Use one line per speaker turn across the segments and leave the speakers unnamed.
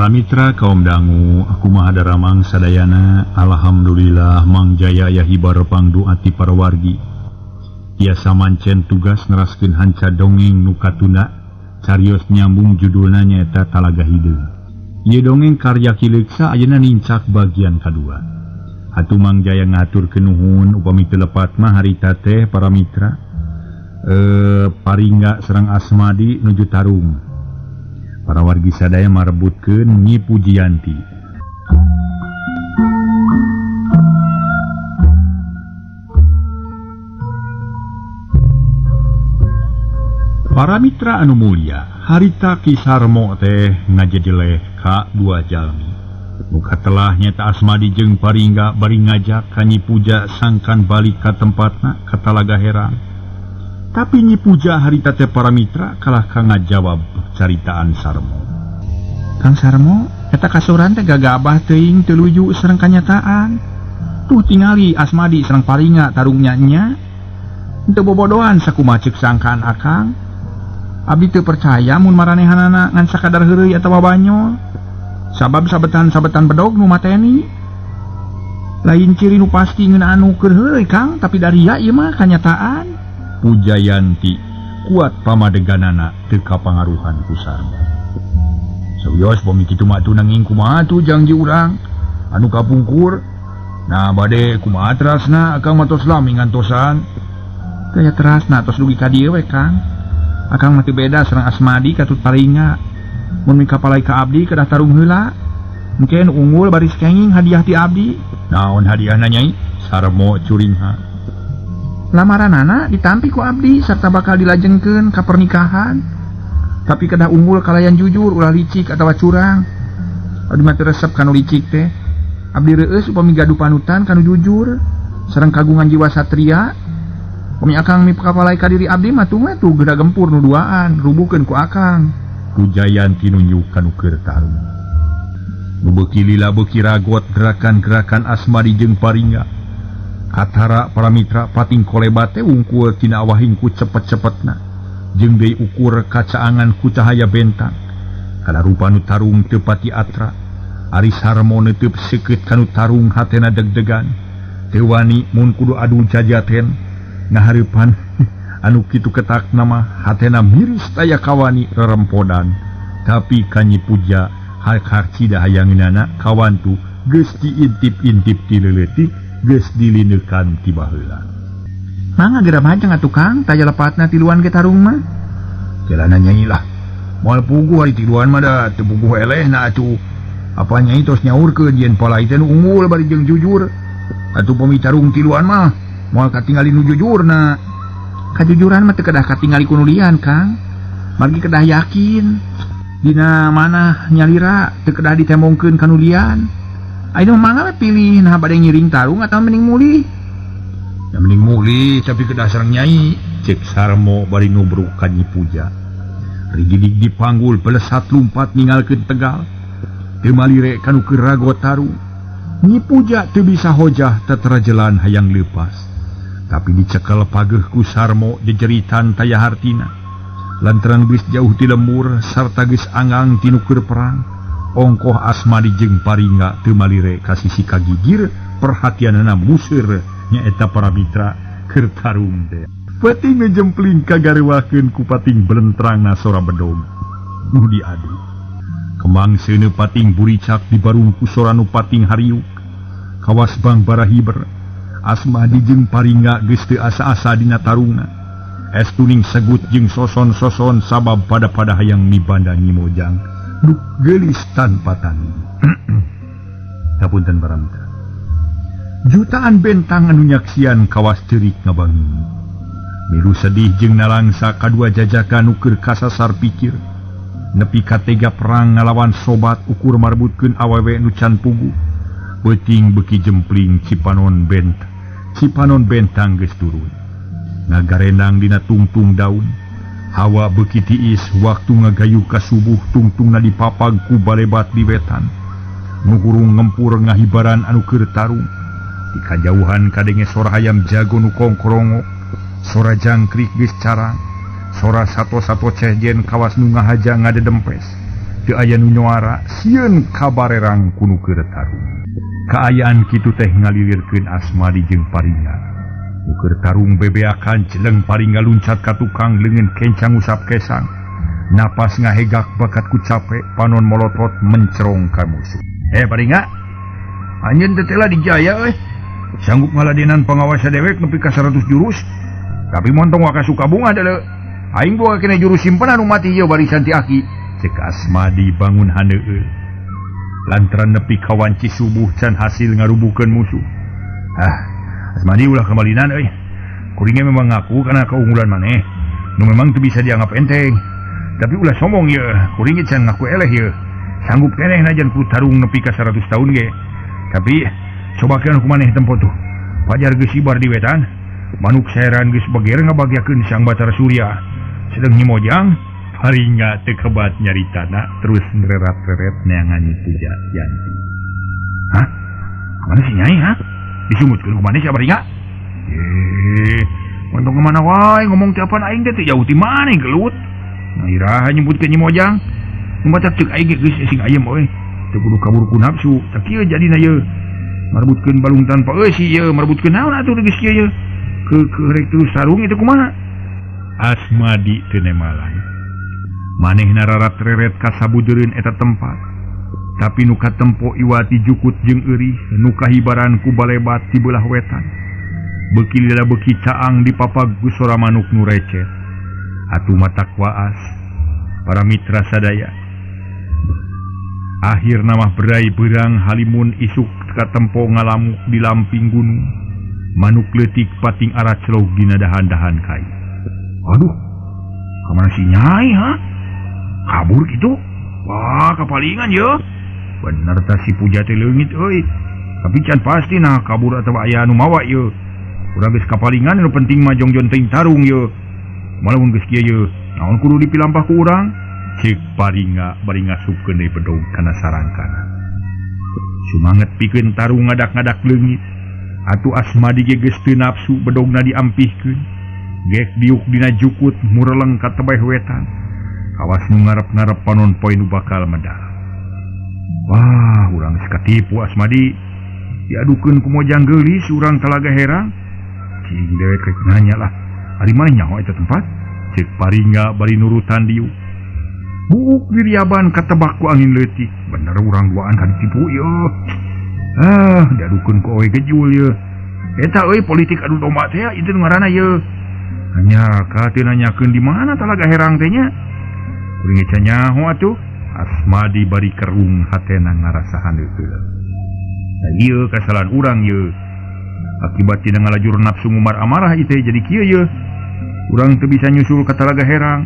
Para mitra kaum dangu, aku maha daramang sadayana. Alhamdulillah Mang Jaya aya hibar pangdu ati para wargi. Tiasa mancen tugas neraskeun hanca dongeng nu katunda, carios nyambung judulna nyaeta Talaga Hideung. Ieu dongeng karya Ki Leuksa ayeuna nincak bagian kadua. Atuh Mang Jaya ngaturkeun nuhun upami teu lepat mah harita teh para mitra. Paringga sareng Asmadi nuju tarung. Para wargi sadaya marebutkeun Nyi Pujianti. Para mitra anu mulia, harita Ki Sarmo teh ngajejeleh ka dua jalmi. Nu katelah nyaeta Asmadi jeung Paringga bari ngajak ka Nyi Puja sangkan balik ka tempatna ka Talaga Herang. Tapi Nyi Puja harita teh para mitra kalah ka ngajawab caritaan Sarmo.
Kang Sarmo, eta kasuran teh gagabah teuing teu luju sareng kanyataan. Tuh tingali Asmadi sareng Paringga tarungnya nya. Teu bobodohan sakumaha ceuk sangkaan akang. Abdi teu percaya mun maranehanana ngan sakadar heureuy atawa banyol. Sabab sabetan-sabetan bedog nu mateni. Lain ciri nu pasti ngeunaan nu keur heureuy Kang, tapi daria ieu mah kanyataan.
Pujayanti kuat pamadeganana teu kapangaruhan ku Sarmo. Sawios pami kitu mah atuh nanging kumaha atuh jangji urang anu kapungkur. Nah bade kumaha terasna akang mah tos lami ngantosan.
Teu terasna tos dugi ka dieu we Kang. Akang mah teu beda sareng Asmadi katut Paringga. Mun mikapalai ka abdi kedah tarung heula. Mungkin unggul baris kenging hadiah ti abdi.
Naon hadiahna Nyai? Sarmo curingha.
Lamaranana ditampi ku abdi serta bakal dilajengkeun ka pernikahan. Tapi kedah unggul kalayan jujur ulah licik atawa curang. Abdi mah teu resep kanu licik teh. Abdi reueus upami gaduh panutan kanu jujur sareng kagungan jiwa satria. Upami akang mipakapalai ka diri abdi mah tuh tuh geura gempur nu duaan rubuhkeun ku akang.
Pujayanti nunjuk kanu keur tarung. Nu beuki lila beuki ragot gerakan-gerakan Asmadi jeung Paringga. Katara para mitra pating kolebate wungkul tina awahing ku cepet-cepetna jeung deui ukur kacaangan ku cahaya bentang. Kana rupa nu tarung teu pati atra. Ari Sarmo neuteub seukeut kanu tarung hatena deg-degan. Teu wani mun kudu adu jajaten ngahareupan anu kitu ketakna mah hatena miris taya kawani rerempodan. Tapi ka Nyi Puja harcida hayangeunana kawantu geus diintip-intip ti leuletik geus dilineukan ti baheula.
Mangga geura majeng atuh Kang, taya lepatna tiluan ge tarung mah.
Jalana nyai lah. Moal puguh ari tiluan mah da teu puguh elehna atuh. Apa nyai tos nyaurkeun yen palai teh nu unggul bari jeung jujur. Atuh pami tarung tiluan mah moal katingali nu jujurna.
Kajujuran mah teu kedah katingali ku nu lian Kang. Margi kedah yakin dina mana nyalira teu kedah ditembongkeun ka nu lian. Ayeuna mangga we pilih nah bade ngiring tarung atawa mending mulih.
Ya mending mulih tapi kedah sareng nyai. Cek Sarmo bari nubruk ka Nyi Puja. Rigidig dipanggul belesat lumpat ninggalkeun tegal. Teu malire kanu keur ragot tarung. Nyi Puja teu bisa hojah teterajelan hayang leupas. Tapi dicekel pageuh ku Sarmo jejeritan taya hartina. Lantaran geus jauh ti lembur sarta geus angang ti nu keur perang. Ongkoh Asmadi jeung Paringga teu malire ka sisi kagigir perhatianana museur nyaeta para mitra keur tarung teh. Pating ngejempling kagarewakeun ku pating belentrangna sora bedog nu diadu. Kembang seuneu pating buricak dibarung ku sora nu pating hariuk. Kawas bang barahiber Asmadi jeung Paringga geus teu asa-asa dina tarungna. Es tuning segut jeung soson-soson sabab pada-pada hayang mibanda Nyi Mojang nu geulis tanpa tani. Hapunten para mitra. Jutaan bentang anu nyaksian kawas ceurik ngabangi. Milu sedih jeung nalangsa kadua jajakan nu keur kasasar pikir. Nepi ka tega perang ngalawan sobat ukur marbutkeun awewe nu can puguh. Beuting beuki jempling cipanon cipanon bentang geus turun. Ngagarendang dina tungtung daun. Hawa beuki tiis waktu ngagayuh ka subuh tungtungna dipapag ku balebat di wetan. Nu hurung ngempur ngahibaran anu keur tarung. Di kajauhan kadenge sora hayam jago nu kongkorongo. Sora jangkrik geus carang. Sora sato-sato cehjen kawas nu ngahaja ngadedempes. Teu aya nu nyuara sieun kabarerang ku nu keur tarung. Kaayaan kitu teh ngalilirkeun Asmadi jeung Paringa. Nu keur tarung bebeakan celeng Paringa luncat ka tukang leungeun kencang usap kesang. Napas ngahegak bakat ku capek panon molotot mencerong ka musuh. Paringa, anjeun teh tela dijaya euy. Sanggup ngaladenan pangawasa dewek nepi ka 100 jurus. Tapi montong waka Sukabunga deuleu. Aing boga kene jurus simpenan nu mati ieu barisan ti aki. Cek Asmadi bangun haneueul. Lantaran nepi ka wanci subuh can hasil ngarubukeun musuh. Asmadi ulah kemalinan euy. Kuringnya memang ngaku karena keunggulan maneh. Nu memang teu bisa dianggap enteng. Tapi ulah sombong ye, kuring can ngaku eleh ye. Sanggup keneh najan ku tarung nepi ka 100 tahun ge. Tapi cobakeun ku maneh tempo tuh. Fajar geus ibar di wetan, manuk saeran geus beger ngabagiakeun Sang Batara Surya. Sedeng Nyi Mojang Paringa teu kebat nyaritana terus ngererat-reret neangan Nyi Puja Yanti. Hah? Mana si Nyai, ha? Disumutkeun ku maneh si Paringa? Untung kemana wae ngomong teh apaan aing teh teu jauh ti maneh gelut. Nah, iraha nyebutkeun Nyi Mojang. Nu matak ceuk aing ge geus sing ayem euy. Teu kudu kabur ku nafsu, tah kieu jadina ieu. Marebutkeun balung tanpa eusi ieu, marebutkeun naon atuh geus kieu ieu. Keukeuh rek terus sarung itu kumaha? Asmadi teu nemalan. Manehna rarat-reret ka sabujureun eta tempat. Tapi nu katempo iwati jukut jeung eurih nu kahibaran ku balebat ti beulah wetan. Beuki lila beuki caang dipapag ku sora manuk nu recet. Atuh matak waas para mitra sadaya. Akhirna mah berai beurang halimun isuk katempo ngalamuk di lamping gunung. Manuk leutik pating araclog dina dahan-dahan kai. Aduh, kamana si Nyai ha? Kabur gitu? Wah, kapalingan ye. Bener ta si Puja teh leungit euy. Tapi can pasti nah kabur atawa aya anu mawa ye. Urang geus kapalingan nu penting mah jongjon teuing tarung ye. Malah mun geus kieu ye, naon kudu dipilampah ku urang? Ceuk Paringa bari ngasupkeun deui bedog kana sarangkana. Sumanget pikeun tarung ngadak-ngadak leungit. Atuh Asmadi ge geus teu nafsu bedogna diampihkeun. Gek diuk dina jukut mureleng ka tebeh wetan. Kawas nu ngarep-ngarep panon poe nu bakal medal. Wah, urang geus katipu Asmadi. Diadukeun ku Mojang geulis urang Talaga Herang. Cing dewek rek nanya lah. Ari maneh nyaho eta tempat? Ceuk Paringa bari nurutan diuk. Buuk diriaban katebak ku angin leutik. Bener urang duaan kaditipu ieu. Diadukeun ku owe gejul ieu. Eta euy politik adu domba teh itu ngaranna ieu. Hanya ka teu nanyakeun di mana Talaga Herang teh nya. Kuring ge can nyaho atuh. Asmadi bari kerung hatena ngarasa handeukeul. Nah ieu kasalahan urang ieu. Akibat tina ngalajur nafsu ngumar amarah ieu teh jadi kieu ieu. Urang teu bisa nyusul ka Talaga Herang.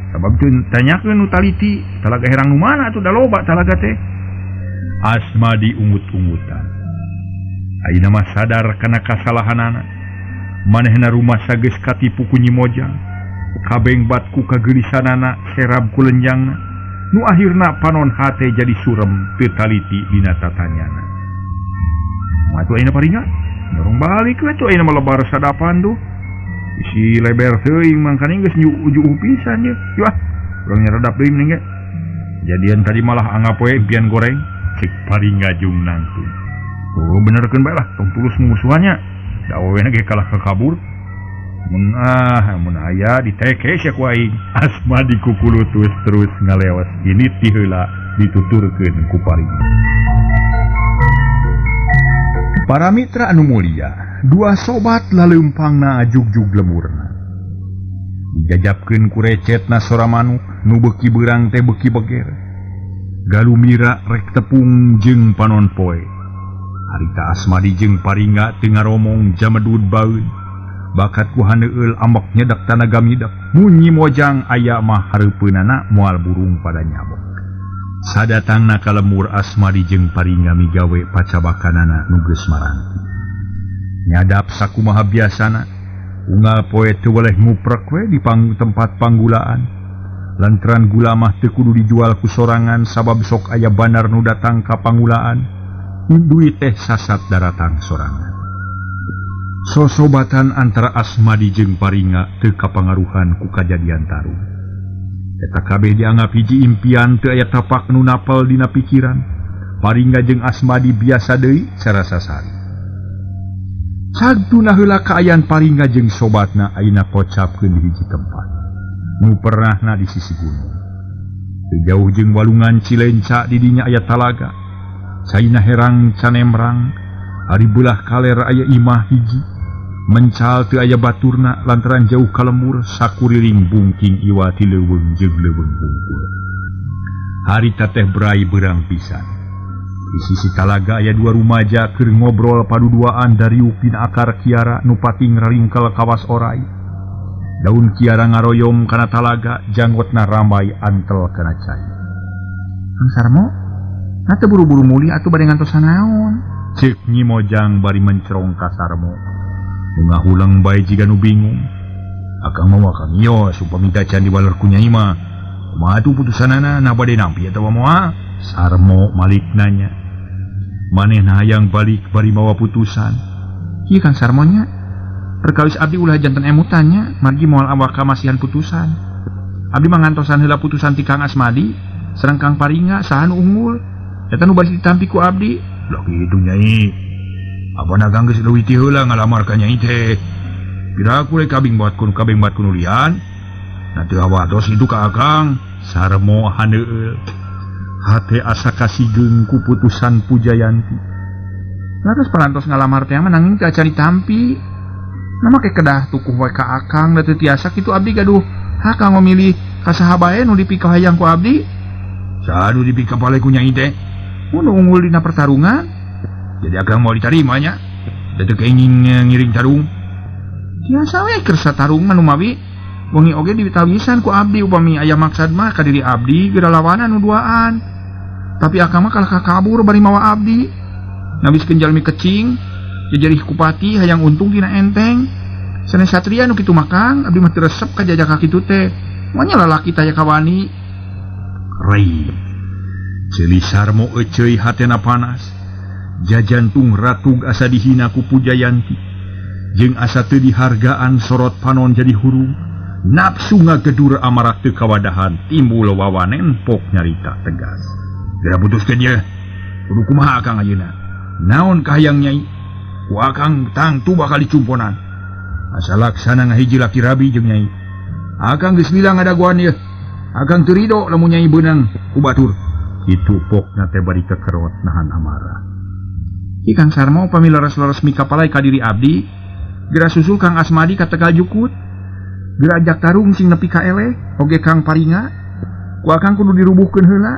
Sabab teu tanyakeun nu taliti, Talaga Herang nu mana atuh da loba talaga teh. Asmadi ungut-ungutan. Ayeuna mah sadar kana kasalahanana. Manehna rumasa geus katipu ku Nyi Mojang. Kabeng bat ku kageulisanana serab ku lenjangna. Nu akhirna panon hate jadi surem teu taliti dina tatanyana. Mah atuh ayeuna Paringa? Norong balik we atuh ayeuna mah lebar sadapan duh. Isi leber teuing mangkaning geus nyujuh pisan ye. Yuh, urang nyaredap deui mending ge. Jadian tadi malah anggap we impian goreng. Cek Paringa jung nangtung. Oh benerkeun bae lah, tong tulus mumusuhannya. Da awewena ge kalah ka kabur. Mun mun aya diteke sia ku aing. Asmadi kukulutus terus ngalewas ini ti heula dituturkeun ku Paringa. Para mitra anu mulia, dua sobat laleumpangna ajugjug lemurna. Dijajapkeun ku recetna sora manuk nu beuki beurang teh beuki beger. Galumira rek tepung jeung panon poe. Harita Asmadi jeung Paringa teu ngaromong jamedud baeun. Bakat ku haneueul ambek nyedak tanaga midak. Munyi Mojang aya mah hareupeunana moal burung pada nyabok. Sadatangna ka lemur Asmadi jeung Paringa migawe pacabakanana nu geus marangti. Nyadap sakumaha biasana, unggal poe teu weleh nguprek we di tempat panggulaan. Lantaran gula mah teu kudu dijual ku sorangan sabab sok aya bandar nu datang ka panggulaan. Duit teh sasat daratang sorangan. Sosobatan antara Asmadi jeung Paringa teu kapangaruhan ku kajadian tarung. Eta kabeh dianggap hiji impian teu aya tapak nu napel dina pikiran. Paringga jeung Asmadi biasa deui sarasa sari. Sagtuna heula kaayaan Paringga jeung sobatna ayeuna kocapkeun di hiji tempat. Nu pernahna di sisi gunung. Teu jauh jeung walungan Cilenca di dinya aya talaga. Caina herang canemrang, ari beulah kaler aya imah hiji. Mencal teu aya baturna lantaran jauh ka lembur sakuriling bungking iwa ti leuweung jeung leuweung bungkul. Harita teh berai beurang pisan. Di sisi talaga aya dua rumaja keur ngobrol paduduaan dariuk dina akar kiara nu pating raringkel kawas orai. Daun kiara ngaroyom kana talaga, janggotna rambai antel kana cai.
Kang Sarmo, na teu buru-buru mulih atuh bade ngantosan naon?
Ceuk Nyi Mojang bari mencerong ka Sarmo. Nu ngahuleng bae jiga nu bingung. Akang mah akang ios upami tacan diwaler ku Nyai mah. Kumaha atuh putusanana na bade nampi atawa moal? Sarmo malik nanya. Manehna hayang balik bari mawa putusan.
Ieu Kang Sarmo nya. Perkawis abdi ulah janten emutan nya, margi moal awak kamasihan putusan. Abdi mah ngantosan heula putusan ti Kang Asmadi sareng Kang Paringa saha nu unggul. Eta nu bari ditampi ku abdi.
Lah kitu Nyai. Abana Kang geus leuwih ti heula ngalamar ka Nyai teh. Piraku rek kabing buat kun kabing buat kunulian. Na teu hawatos itu ka Akang. Sarmo haneueul. Hate asa kasigeung ku putusan Pujayanti.
Laras parantos ngalamar teh mah nanging teu acan ditampi. Na make kedah tukuh we ka Akang da teu tiasa kitu abdi gaduh hak kanggo milih ka saha bae nu dipikahayang ku abdi.
Saha nu dipikapale ku Nyai teh?
Mun unggul dina pertarungan.
Jadi Akang mau diterima nya. Da teu kenging ngiring tarung.
Tiasa we kersa tarung mah numawi wengi oge ditawisan ku abdi upami aya maksad mah ka diri abdi geura lawanan nu duaan. Tapi Akang mah kalah kabur bari mawa abdi. Ngabiskeun jalmi kecing, jejerih kupati hayang untung dina enteng. Sanes satria nu kitu mah Kang, abdi mah teu resep ka jajaka kitu teh. Moal lalaki taya kawani.
Rei. Ceuli Sarmo euceuy hatena panas. Jajantung ratug asa dihina ku Pujayanti. Jeung asa teu dihargaan sorot panon jadi hurung. Nafsu ngagedur amarak teu kawadahan timbul wawanen pok nyarita tegas. Geura putuskeun ye. Kudu kumaha Akang ayeuna? Naon kahayang Nyai? Ku Akang tangtu bakal dicumponan. Asa laksana ngahiji laki rabi jeung Nyai. Akang geus lila ngadagoan ye. Akang teu rido lamun Nyai beunang ku batur. Kitu pokna teh bari kekerot nahan amarah.
Ki Kang Sarmo upami leres-leres mikapalai ka diri abdi, geura susul Kang Asmadi ka Tegal Jukut. Geura ajak tarung sing nepi ka eleh, oge Kang Paringa. Ku Akang kudu dirubuhkeun heula.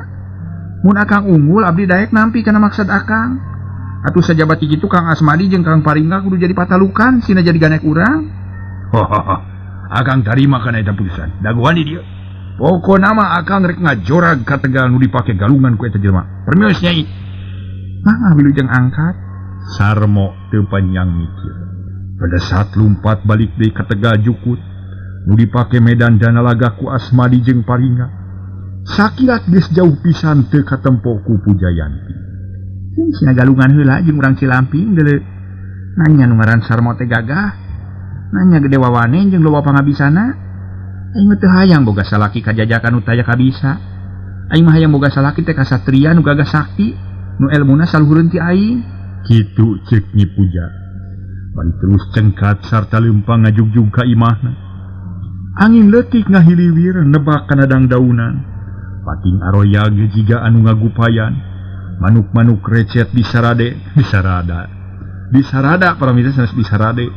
Mun Akang unggul abdi daek nampi kana maksad Akang. Atuh sajabat kitu Kang Asmadi jeung Kang Paringa kudu jadi patalukan sina jadi ganek urang.
Akang tarima kana eta putusan. Dagoan di dieu. Pokona mah Akang rek ngajorag ka Tegal nu dipake galungan ku eta jelema. Permios Nyai.
Mah wilujeng angkat.
Sarmo teu panjang mikir. Pada saat lumpat balik deui ka Tegal Jukut nu dipake medan dana laga ku Asmadi jeung Paringa. Sakilat geus jauh pisan teu katempo ku Pujayanti.
Sina galungan heula jeung urang Cilamping deuleu. Nanya nu ngaran Sarmo teh gagah. Nanya gede wawane jeung loba pangabisana. Aing mah teu hayang boga salaki kajajakan nu taya kabisa. Aing mah hayang boga salaki teh kasatria nu gagah sakti, nu elmuna saluhureun ti aing.
Kitu ceuk Nyi Puja. Bari terus cengkat sarta leumpang ngajugjug ka imahna. Angin leutik ngahiliwir nebak kana dangdaunan. Pating aroyag jiga anu ngagupayan. Manuk-manuk recet disarade, disarada. Disarada paramita sanes disarade.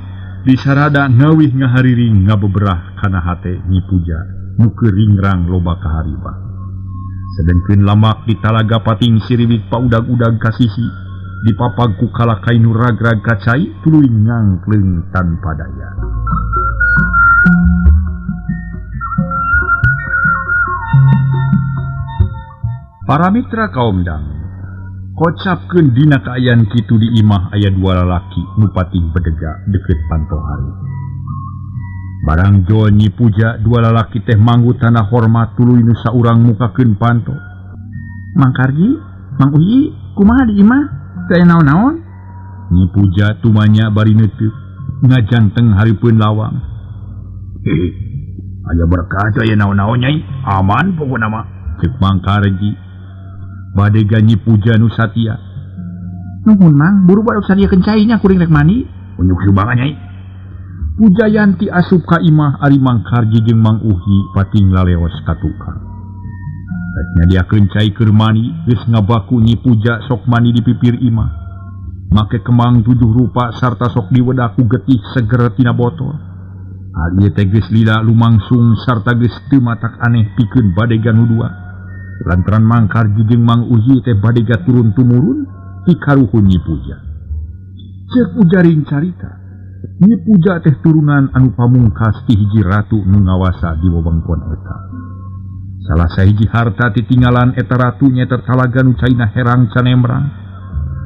Disarada ngawih ngahariring ngabeberah kana hate Nyi Puja nu keur ringrang loba kahariba. Sedengkeun lamak di talaga pating siriwit paudag-udag kasisi dipapag ku kalakai nu ragrag ka cai tuluy ngangkleung tanpa daya. Para mitra kaum dang, kocapkeun dina kaayaan kitu di imah aya dua lalaki nu pating bedega deukeut pantohari. Barang jol Nyi Puja dua lalaki teh manggu tanah hormat tuluy nu saurang mukakeun panto.
Mang Karji, Mang Uyi, kumaha di imah? Teu aya naon-naon?
Nyi Puja tumanya bari neuteuk ngajanteng hareupeun lawang. Hehe. Aya berkah teh aya naon-naon Nyai, aman pokona mah. Cek Mang Karji. Badega Nyi Puja nu satia.
Nuhun Mang, buru baru sadiakeun cai nya kuring rek mandi.
Unjuk sumbangan Nyai. Pujayanti asup ka imah ari Mang Karji jeung Mang Uhi pating laleos ka tukang. Rek nyadiakeun cai keur mandi, geus ngabaku Nyi Puja sok mandi di pipir imah. Make kemang 7 rupa sarta sok diwedak ku getih seger tina botol. Hal ieu teh geus lila lumangsung sarta geus teu matak aneh pikeun badega nu dua. Lantaran Mang Karji jeung Mang Uhi teh badega turun tumurun ti karuhun Nyi Puja. Ceuk ujaring carita, Nyi Puja teh turunan anu pamungkas ti hiji ratu nu ngawasa di wewengkon eta. Salah sahiji harta titinggalan eta ratu nyaeta talaga nu caina herang canemrang.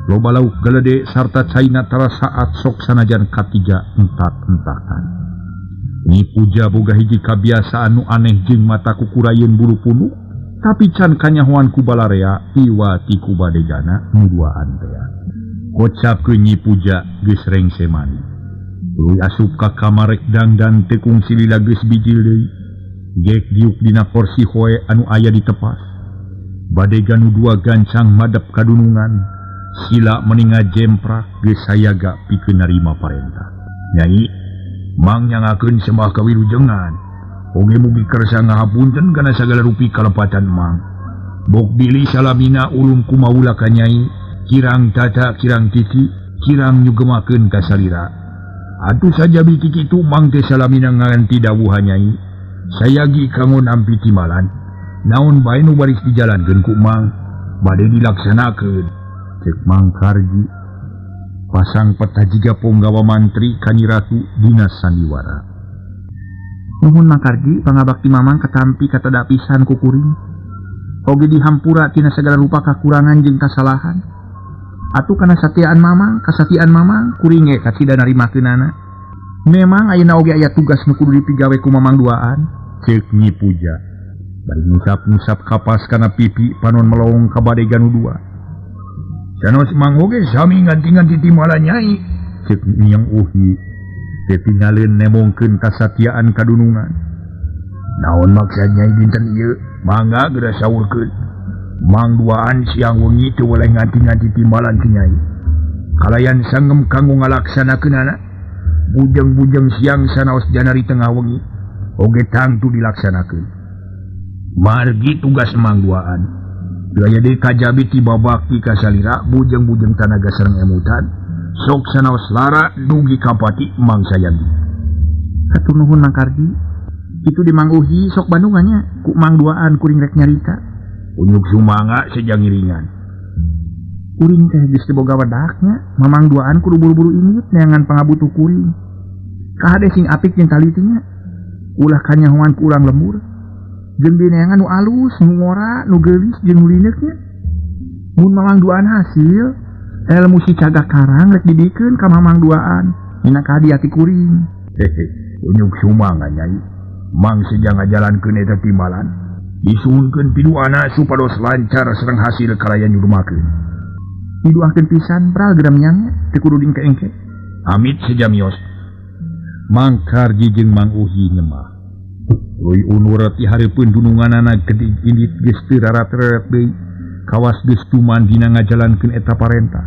Loba lauk galede sarta caina tara saat sok sanajan katiga entak-entakan. Nyi Puja boga hiji kabiasaan nu aneh jeung mata kukurayeun bulu punuk, tapi can kanyahoan ku balarea iwati ku badegana nu duaan tea. Kocapkeun Nyi Puja geus rengse mandi. Tuluy asup ka kamar rek dangdan teu kungsi lila geus bijil deui. Gek diuk dina korsi hoe anu aya di tepas. Badega nu dua gancang madep ka dunungan. Sila meninga jemprak geus sayaga pikeun narima parentah. Nyai, Mang nyangakeun sembah kawilujengan. Oge mugi kersa ngahapunten kana sagala rupi kalepatan Mang. Bok bilih salamina ulum kumaula ka Nyai, kirang tata kirang titi, kirang nyugemakeun ka salira. Atuh sajabi ti kitu Mang teh salamina nganti dawuhan Nyai. Sayagi kanggo nampi timbalan. Naon bae nu baris dijalankeun ku Mang, bade dilaksanakeun. Cek Mang Karji. Pasang peta jiga ponggawa mantri ka Nyi Ratu dina sandiwara.
Nuhun Mang Karji, pangabakti Mamang katampi katada pisan ku kuring. Oge dihampura tina sagala rupa kakurangan jeung kasalahan. Atuh kana satiaan Mamang, kasatiaan Mamang kuring ge kacida narimakeunana. Memang ayeuna oge aya tugas nu kudu dipigawe ku Mamang duaan.
Ceuk Nyi Puja. Bari ngusap-ngusap kapas kana pipi panon melong ka badega nu dua. Sanos Mang oge sami nganti-nganti timbalan Nyai. Ceuk Nyang Uhi. Teu tinggalin nemongkeun kasatiaan kadunungan. Naon maksad Nyai dinten ieu? Mangga geura saurkeun. Mang duaan siang wengi teu weleh nganti-nganti timbalan ti Nyai. Kalayan sanggem kanggo ngalaksanakeunana. Bujeng-bujeng siang sanaos janari tengah wengi oge tangtu dilaksanakeun. Margi tugas Mang duaan. Gaya deui kajabi ti babakti ka salira bujeng-bujeng tanaga sareng emutan. Sok sanaos lara dugi ka pati Mang Sayagi.
Hatur nuhun Mang Karji. Kitu di Mang Uhi sok bandungannya ku Mang duaan kuring rek nyarita.
Unyuk sumangga sejang ngiringan.
Kuring teh geus teu boga wedaknya, Mamang duaan kudu buru-buru indit neangan pangabutuh kuring. Kahade sing apik jeung talitinya. Ulah kanyahoan ku urang lembur. Jeung dineangan nu alus, nu ngora, nu geulis jeung nu lineuknya. Mun Mamang duaan hasil, ilmu si cagak karang rek dibikeun ka Mamang duaan. Mina kadi ati kuring.
Hehe, unyuk sumangga Nyai. Mang sejang ngajalankeun eta timbalan. Disuhunkeun piduana supados lancar sareng hasil kalayan nyurumakeun.
Diduakeun pisan pral geura miangnya teu kudu dingke-engke.
Amit sejamios. Mang Karji jeung Mang Uhi nyemah. Tuluy unur ti hareupeun dununganana gedig indit geus teu rarat-reret deui. Kawas geus tuman dina ngajalankeun eta parentah.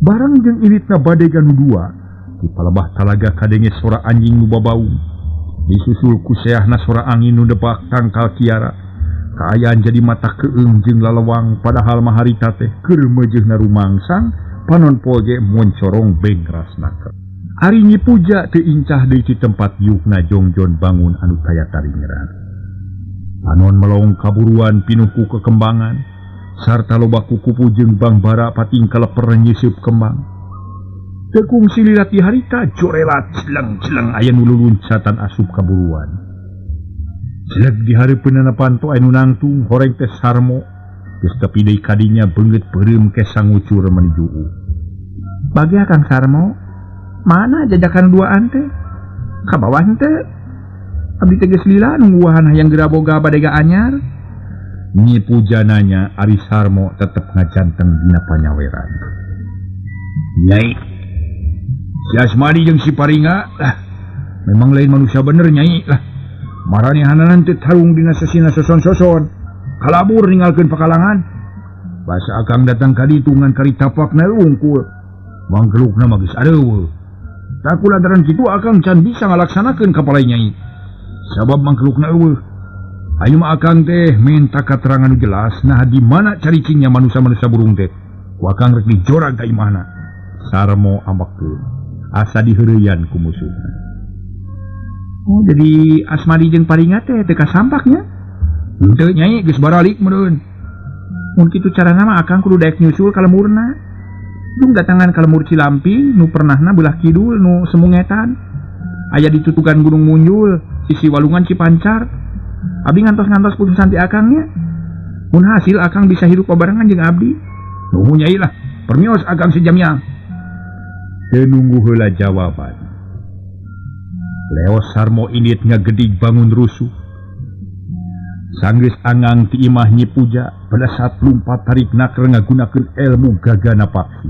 Bareng jeung inditna badega nu dua, di palebah talaga kadenge sora anjing nu babaung. Disusul ku seahna sora angin nu debak tangkal kiara. Kaayaan jadi mata keung jeung lalewang padahal mah harita teh keur meujeuhna rumangsang panon poe ge moncorong bengrasna. Ari Nyi Puja teu incah deui ti tempat diukna jongjon bangun anu kaya taringeran. Panon melong kaburuan pinuh ku kekembangan sarta loba kukupu jeung bangbara pating kaleper nyiseup kembang. Teu kungsi lila ti harita jorelat jeleng-jeleng aya nu luluncatan asup kaburuan. Jelek di hareupeunana panto anu nangtung horeng teh Sarmo geus tepi deui kadinya beungeut peureum ke sangucur menuju.
Bagia Kang Sarmo, mana jajakan duaan teh? Ka bawah teh. Abdi teh geus lila nungguan hayang geura boga badega anyar.
Nyi Puja nanya ari Sarmo tetep ngajanteng dina panyaweran. Nyai, si Asmadi jeung si Paringa lah memang lain manusia bener Nyai lah. Maranehanana teh tarung dina sesina soson-soson. Kalabur ninggalkeun pakalangan. Basa akang datang ka ditu ngan kari tapakna wungkul. Mangkelukna mah geus areuweuh. Taku lantaran kitu akang can bisa ngalaksanakeun kapalai nyai. Sabab mangkelukna euweuh. Ayo mah akang teh minta katerangan nu jelas nah di mana caricingnya manusia-manusia burung teh. Ku akang rek dijorag ka imahna. Sarmo ambekkeun. Asa diheureuyan ku musuhna.
Oh, jadi Asmadi jeung Paringa teh teu kasampaknya?
Henteu nyai geus baralik meureun.
Mun kitu carana mah akang kudu daek nyusul ka lemurna. Jung datangan ka lemur Cilamping nu pernahna belah kidul nu semungetan. Aya di tutugan Gunung Munjul, sisi walungan Cipancar. Abdi ngantos-ngantos putusan ti akangnya. Mun hasil akang bisa hirup babarengan jeung abdi.
Nuhun nyai lah, permios akang sejamnya. Teu nunggu heula jawaban. Leos Sarmo indit ngagedig bangun rusuh. Sanggeus angang ti imah Nyi Puja, pelesat lumpat tarik naker ngagunakeun ilmu gagana paksi.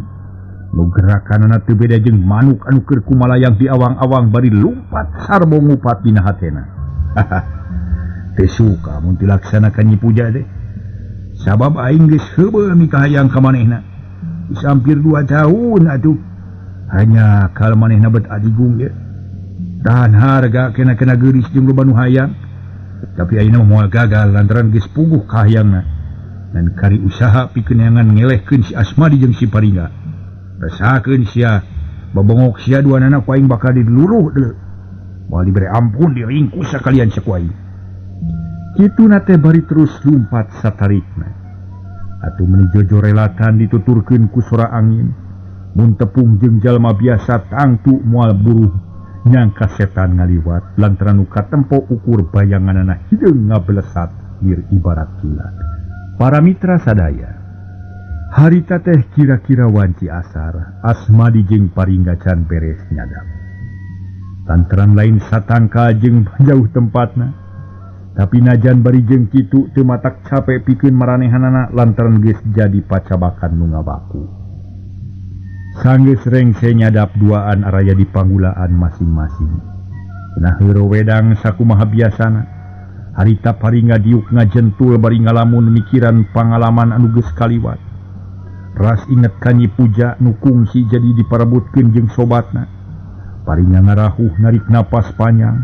Nu gerakanana teu beda jeung manuk anu keur kumalayang di awang-awang bari lumpat Sarmo ngupat dina hatena. Teu suka mun dilaksanakan Nyi Puja teh. Sabab aing geus heubeul mikahayang ka manehna. Geus hampir 2 tahun atuh. Hanya kal manehna bet adigung ge. Tahan harga kena-kena geulis jeung loba nu hayang. Tapi ayeuna moal gagal lantaran geus puguh kahayangna. Dan kari usaha pikeun neangan ngelehkeun si Asmadi jeung si Paringa. Rasakeun sia, babongok sia duanana ku aing bakal diluruh deui. Moal dibere ampun diringkus sakalian cek ku aing. Kituna teh bari terus lumpat satarikna. Atuh meuni jojorelatan dituturkeun ku sora angin. Mun tepung jeung jalma biasa tangtu moal buruh nyangka setan ngaliwat lantaran nu katempo ukur bayanganana hideung ngabelesat lir ibarat kilat. Para mitra sadaya, harita teh kira-kira wanci asar, Asmadi jeung Paringga can beres nyadap. Lantaran lain satangka jeung jauh tempatna, tapi najan bari jeung kitu teu matak capek pikeun maranehanana lantaran geus jadi pacabakan nu ngabaku. Sanggeus rengse nyadap duaan araya di panggulaan masing-masing. Nah heureuh wedang sakumaha biasana. Harita Paringga diuk ngajentul bari ngalamun mikiran pangalaman anu geus kaliwat. Ras inget ka Nyi Puja nu kungsi jadi diparebutkeun jeung sobatna. Paringga ngarahuh narik napas panjang.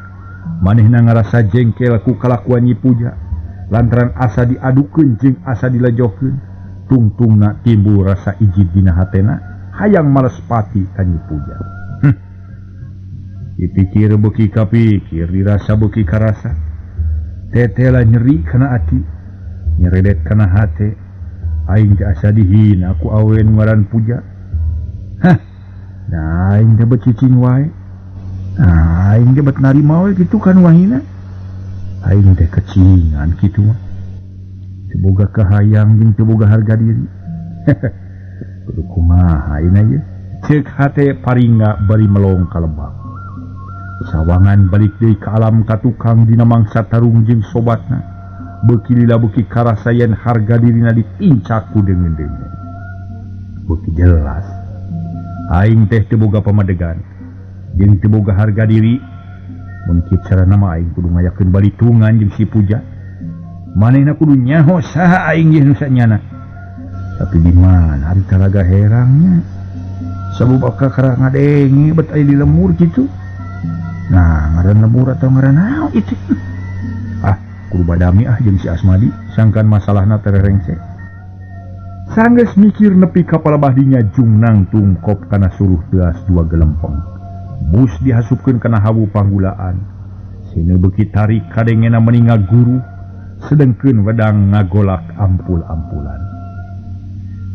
Manehna ngarasa jengkel ku kalakuan Nyi Puja. Lantaran asa diadukeun jeung asa dilejokeun. Tungtungna timbul rasa ijid dina hatena. Hayang males pati ka Nyi Puja. Dipikir beuki kapikir, dirasa beuki karasa. Tetela nyeri kana ati, nyeredet kana hate. Aing teh asa dihina ku awe nu ngaran Puja. Hah. Nah, aing teh bet cicing wae. Nah, aing teh bet narima wae kitu kan wahina. Aing teh kecingan kitu mah. Teu boga kahayang jeung teu boga harga diri. Kudu kumaha ayeuna ieu? Ceuk hate Paringga bari melong ka lebak. Sawangan balik deui ka alam katukang dina mangsa tarung jeung sobatna. Beuki lila beuki karasa yen harga dirina ditincak ku deungeun-deungeun. Beuki jelas aing teh teu boga pamadegan jeung teu boga harga diri. Mun kieu carana mah aing kudu ngayakeun balitungan jeung si Puja. Manehna kudu nyaho saha aing ieu nu sanyana. Tapi di mana ari talaga herangnya? Sabab kakara ngadenge bet aya di lemur kitu. Nah, ngaran lemur atau ngaran naon itu? Ah, kudu badami ah jeung si Asmadi, sangkan masalahna tererengse. Sanggeus mikir nepi ka palebah dinya jung nangtung kop kana suruh teas dua gelempeng. Bus dihasupkeun kana hawu panggulaan. Sinu beuki tarik kadengena meninga guru, sedengkeun wedang ngagolak ampul-ampulan.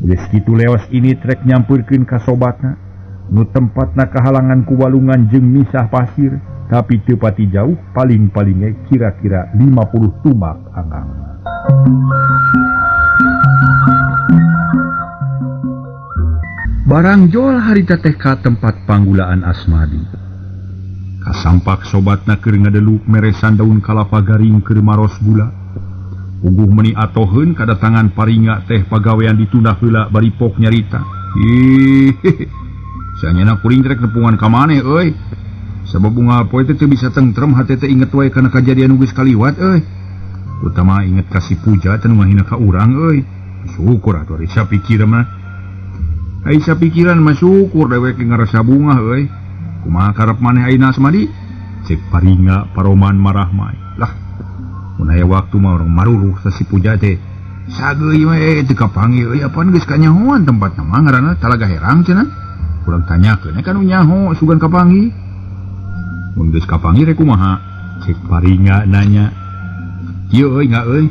Geus kitu leos ini trek nyampurkeun ka sobatna, nu tempatna kahalangan ku walungan jeung misah pasir, tapi teu pati jauh, paling-paling kira-kira 50 tumak angangna. Barang jol harita teh ka tempat panggulaan Asmadi. Kasampak sobatna keur ngadeluk meresan daun kalapa garing keur maros gula. Puguh meuni atoheun kadatangan Paringga teh pagawean ditunda heula bari pok nyarita. Ih, sanyana kuring rek nepungan ka maneh euy. Sabab unggal poe teh teu bisa tentrem hate teh inget wae kana kajadian nu geus kaliwat euy. Utama inget ka si Puja teh nu ngahina ka urang euy. Syukur atuh ari sapikir mah. Ai sapikiran mah syukur dewek ngarasa bungah euy. Kumaha karep maneh ayeuna Asmadi? Cek Paringa paroman marah mah. Lah, mun aya waktu mah urang maruruh sa si Puja teh. Sageui we teu kapanggih euy apan geus kanyahoan tempatna mah ngaranna Talaga Herang cenah. Urang tanyakeun we ka nu nyaho sugan kapanggih. Mun geus kapanggih rek kumaha? Cek Paringa nanya. Ieu euy nga euy.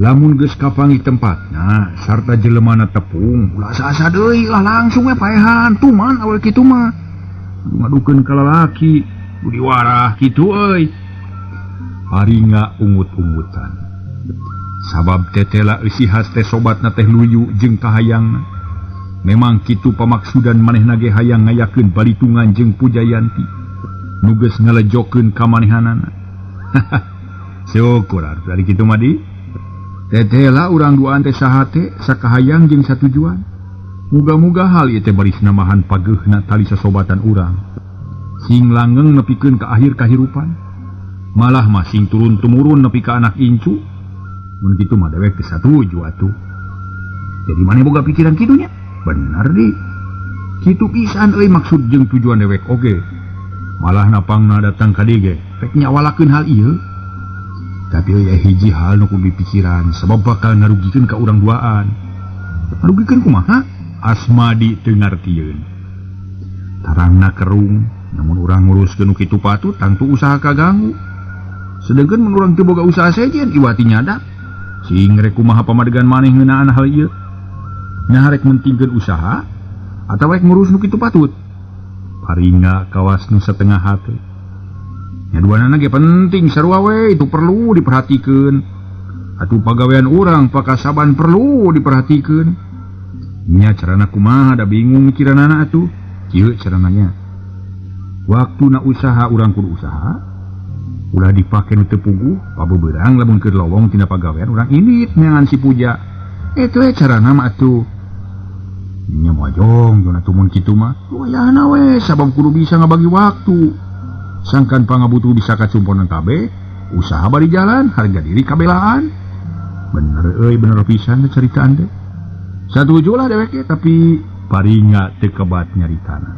Lamun geus kapanggih tempatna sarta jelemana tepung, ulah asa-asa deui lah langsung we paehan tuman awewe kitu mah. Ngadukeun ka lalaki, budi warah kitu euy. Paringa ungut-ungutan. Sabab tetela eusi teh sobatna teh luyu jeung kahayangna. Memang kitu pamaksudan manehna ge hayang ngayakeun balitungan jeung Pujayanti. Nu geus ngalejokeun ka manehanana. Syukur atuh ari kitu mah di. Tetela urang duaan teh sahate sakahayang jeung satujuan. Muga-muga hal ieu teh baris namahan pageuhna tali sasobatan urang. Sing langgeng nepikeun ka akhir kahirupan. Malah mah sing turun tumurun nepi ka anak incu. Mun kitu mah dewek teh satuju atuh. Jadi maneh boga pikiran kitu nya? Bener di. Kitu pisan euy maksud jeung tujuan dewek oge. Malah napangna datang ka dieu ge rek nyawalakeun hal ieu. Tapi euy hiji hal nu kudu dipikiran sabab bakal ngarugikeun ka urang duaan. Ngarugikeun kumaha? Asmadi teu ngartieun. Tarangna kerung, namun urang nguruskeun nu kitu patut tangtu usaha kaganggu. Sedengkeun mun urang teu boga usaha sejen iwati nyadak. Sing rek kumaha pamadegan maneh ngeunaan hal ieu? Nya rek mentingkeun usaha atawa rek ngurus nu kitu patut? Paringa kawas nu setengah hate. Nya duanana ge penting sarua we, itu perlu diperhatikeun. Atuh pagawean urang pakasaban perlu diperhatikeun. Nya carana kumaha da bingung mikiranana atuh. Kieu carananya. Waktuna usaha urang kudu usaha. Ulah dipake nu teu puguh, pabeberang lamun keur lowong tina pagawean urang indit neangan si Puja. Eta we carana mah atuh. Nya mojong jona tumun kitu mah. Wayahna we sabab kudu bisa ngabagi waktu. Sangkan pangabutuh bisa kacumponan kabeh, usaha bari jalan, harga diri kabelaan. Bener euy, bener pisan ceritaan teh. Satuju lah dewek ge, tapi Paringa teu kebat nyaritana.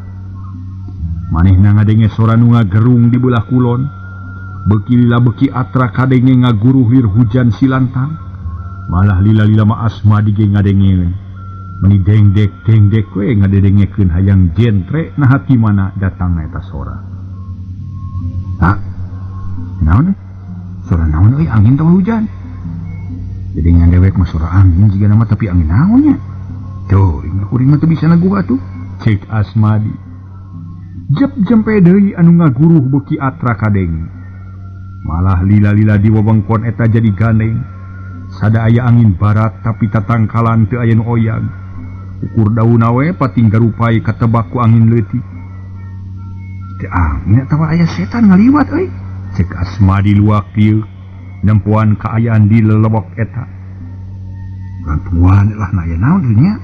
Manehna ngadenge sora nu ngagerung di belah kulon. Beuki lila beuki atra kadenge ngaguruhir hujan silantang. Malah lila-lila mah Asmadi ge ngadengeun. Meni dengdek-dengdek we ngadedengekeun hayang jentre nah hati mana datangna eta sora. Tak. Naon? Sora naon euy angin tong hujan. Jadi ngan dewek mah sora angin jiga nama tapi angin naonnya. Tuh, ingat kuring mah teu bisa neguh atuh. Cek Asmadi. Jep jempe deui anu ngaguruh beuki atra kadenge. Malah lila-lila di wewengkon eta jadi gandeng. Sada aya angin barat tapi tatangkalan teu aya nu oyag. Ukur daunna we pating garupai katebak ku angin leutik. Teu angin atawa aya setan ngaliwat euy. Cek Asmadi luak ieu nempoan kaayaan di lelewek eta. Rampuan lah na aya naon deui nya.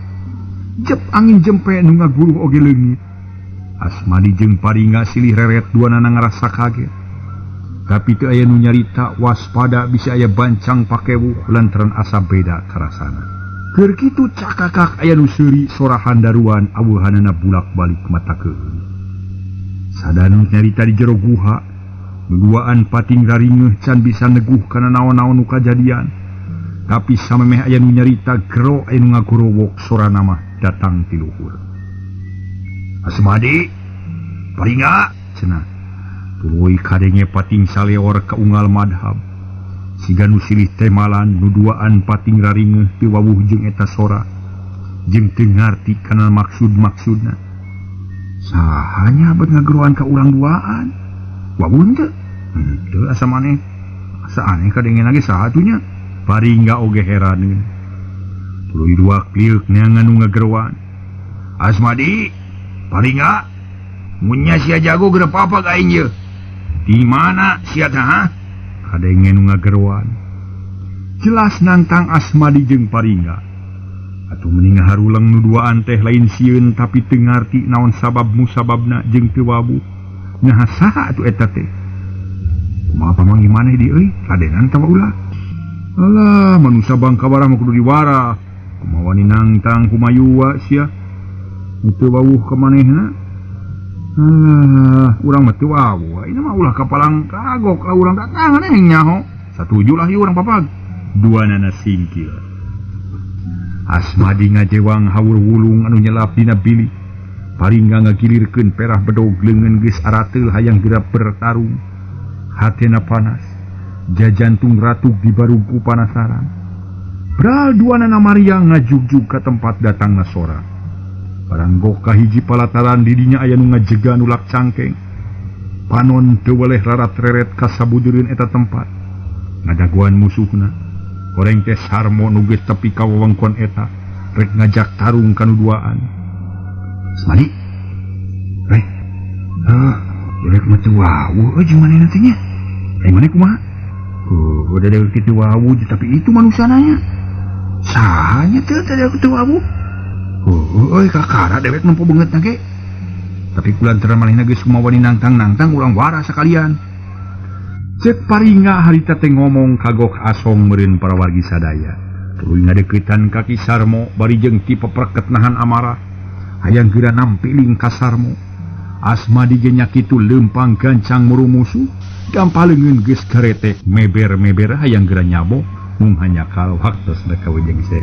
Jep angin jempe nu ngaguruh oge leungit. Asmadi jeung Paringa silih reret duanana ngarasa kaget. Tapi teu aya nu nyarita waspada bisa aya bancang pakewuh lantaran asa beda karasana. Keur kitu cakakak aya nu seuri sorahan daruan aweuhanana bulak-balik mata keuheul. Sadanu nyarita di jero guha, duaan pating raringeuh can bisa neguh kana naon-naon nu kajadian. Tapi samemeh aya nu nyarita gero aya nu ngagorowok sorana mah datang ti luhur. Asmadi, Paringa cenah. Tuluy kadenge pating saleor ka unggal madhab. Siga nu silih temalan nu duaan pating raringeuh teu wawuh jeung eta sora. Jeung teu ngarti kana maksud-maksudna. Sahanya bet ngageroan ka urang duaan. Wawuh henteu? Henteu asa maneh. Asa aneh kadenge lagi saha atuh nya. Paringa oge heraneun. Tuluy dua kliuk neangan nu ngageroan. Asmadi, Paringa, mun nya sia jago geura papa ka aing ieu. Di mana sia teh ha? Kadenge nu ngageroan. Jelas nantang Asmadi jeung Paringa. Atuh mending haruleng nu duaan teh lain sieun tapi teu ngarti naon sabab musababna jeung teu wawuh. Nah saha atuh eta teh? Kumaha pamanggih maneh di euy? Radenan tawa ulah. Alah, manusia bangka barah mah kudu diwarah. Kumaha wani nangtang kumayua sia. Teu wawuh ka manehna. Alah, urang mah teu wawuh. Ini mah ulah kapalang kagok lah urang datangan eh nyaho. Satuju lah ieu urang papag. Duanana singkil. Asmadi ngajewang hawur wulung anu nyelap dina bilik. Paringga ngagilirkeun perah bedog leungeun geus arateul hayang geura bertarung. Hatena panas, jajantung ratuk dibarugku panasaran. Bral duanana Maria ngajugjug ka tempat datangna sora. Baranggok ka hiji palataran didinya aya nu ngajega nulak cangkeng. Panon teu weleh rarat-reret ka sabujureun eta tempat. Ngadaguan musuhna. Goreng teh Sarmo nu geus tepi ka wewengkon eta rek ngajak tarung kanu duaan. Asmadi. Rek. Heuh, rek mah teu wawuh euy jeung manehna teh nya. Ai maneh kumaha? Heuh, da dewek teh wawuh tapi itu manusiana nya. Saha nya teh dewek teu wawuh? Heuh, euy kakara dewek nempo beungeutna ge. Tapi kulantaran manehna geus kumaha wani nangtang-nangtang urang warah sakalian. Cek Paringa harita teh ngomong kagok asong meureun para wargi sadaya. Tuluy ngadeuketan ka Ki Sarmo bari jeung ti peperket nahan amarah. Hayang geura nampiling ka Sarmo. Asmadi ge nya kitu leumpang gancang muru musuh, gampal leungeun geus garetek meber-meber hayang geura nyabok mung hanya kalau haktos da kawijeng se.